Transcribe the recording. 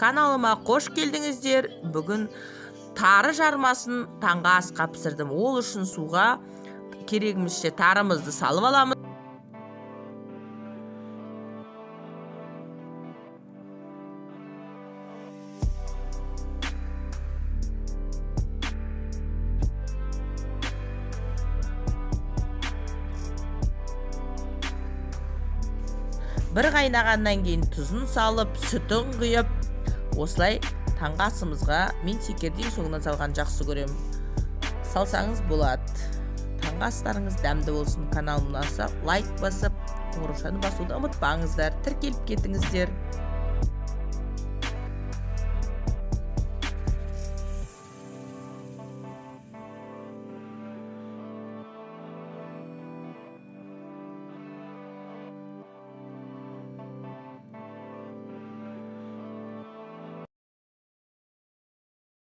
Каналыма қош келдіңіздер. Бүгін тары жармасын таңғы асқа пісірдім. Ол үшін суға керегімізше тарымызды салып аламыз. Бір қайнағаннан кейін тұзын салып, сүтін құйып, осылай таңғы асымызға мен шекерді ең соңынан салған жақсы көремін. Салсаңыз болады. Таңғы астарыңыз дәмді болсын. Каналым ұнаса, лайк басып, қоңыраушаны басуды ұмытпаңыздар. Тіркеліп кетіңіздер.